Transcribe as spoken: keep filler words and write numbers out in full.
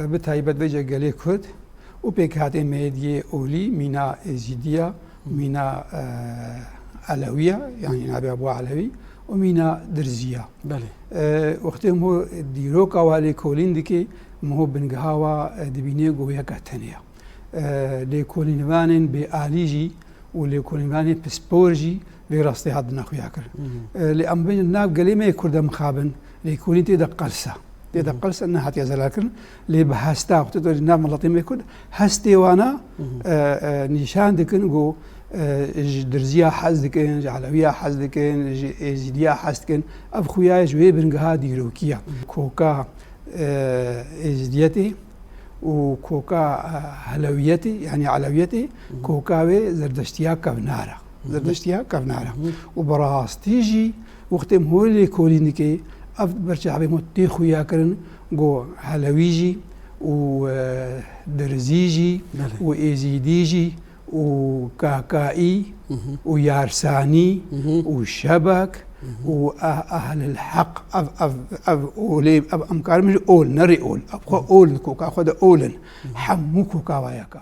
Bi taybet vêca gelê Kurd û pêkhatê me yê diyê olî mîna Êzîdiya, mîna, e, Elewiya, yanî nabê Ebû Elewî û mîna Dirziya. Belê. E, wextê min dîroka wa lêkolîn dike, min bingeha wa, e, dibîne ku yeka tenê ye. E, lêkolînvanên bêalî jî û lêkolînvanên pispor jî vê rastî hatine xuya kirin. Hı hı. E, lê em bêjin nav gelê me yê Kurd e mixabin, lêkolîn tê de qels e. Tê de Hı hı. qels e, nehatiye zelalkirin. Lê bi hesta, wextê tu nav miletê me Kurd, hestê wana, Hı hı. e, e, nîşan dikin ku, e, ji Dirziya hez dikin, ji Elewiya hez dikin, ji Êzîdiya hez dikin. Ev xuya ji wê bingeha dîrokî ye. Hı hı. Koka, e, Êzîdiyetê û koka, e, Helewiyetê, yanî Elewiyetê, Hı hı. koka wê Zerdeştiya kevnar e. Hı hı. Zerdeştiya kevnar e. Hı hı. Û bi rastî jî wextê min holê lêkolîn dike, ev ber çavê min tê xuya kirin, ku Helewî jî û, e, Dirzî jî Belê. û Êzîdî jî û Kakaî Hı hı. û Yarsanî Hı hı. û Şebek Hı hı. û eh-, Ehlil Heq, ev, ev, ev olê, ev em karin ol, nerê ol. Ev xwe ol, koka xwe de ol in. Hı hı. Hemû koka wa yeka.